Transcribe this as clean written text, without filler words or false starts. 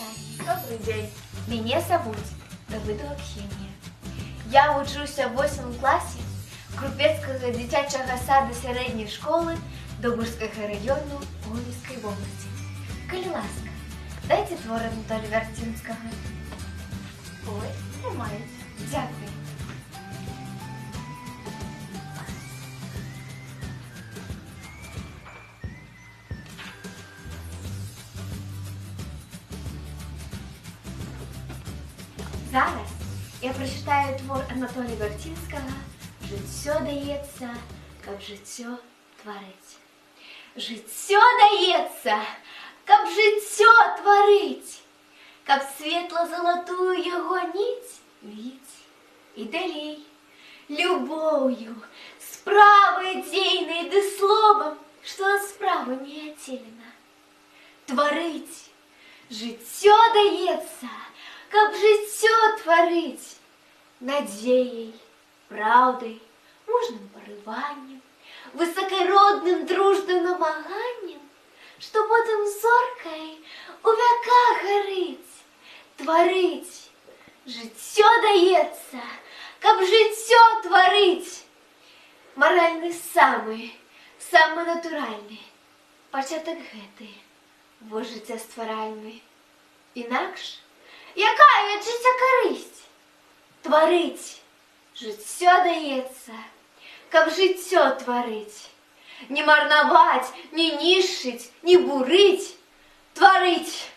Прывітанне. Добры дзень. Мяне завуць Давыдова Ксенія. Я вучуся ў 8 класе Крупецкага дзіцячага сада сярэдняй школы Добрушскага раёну Гомельскай вобласці. Калі ласка, дайце твор Анатоля Вярцінскага. Ой, трымайце. Дзякую. Зараз я прачытаю твор Анатоля Вярцінскага «Жыццё даецца, каб жыццё тварыць». Жыццё даецца, каб жыццё тварыць, каб светла-залатую яго ніць віць і далей. Любоўю, справай дзейнай ды словам, што ад справы не аддзелена. Тварыць жыццё даецца, каб жыццё тварыць, надзеяй, праўдай, мужным парываннем, высакародным дружным намаганнем, што потым зоркай у вяках гарыць. Тварыць жыццё даецца, каб жыццё тварыць. Маральны самы, самы натуральны пачатак гэты, во жыццястваральны. Інакш, якая ад жыцця карысць? Тварыць жыццё даецца, каб жыццё тварыць. Не марнаваць, не нішчыць, не бурыць, тварыць.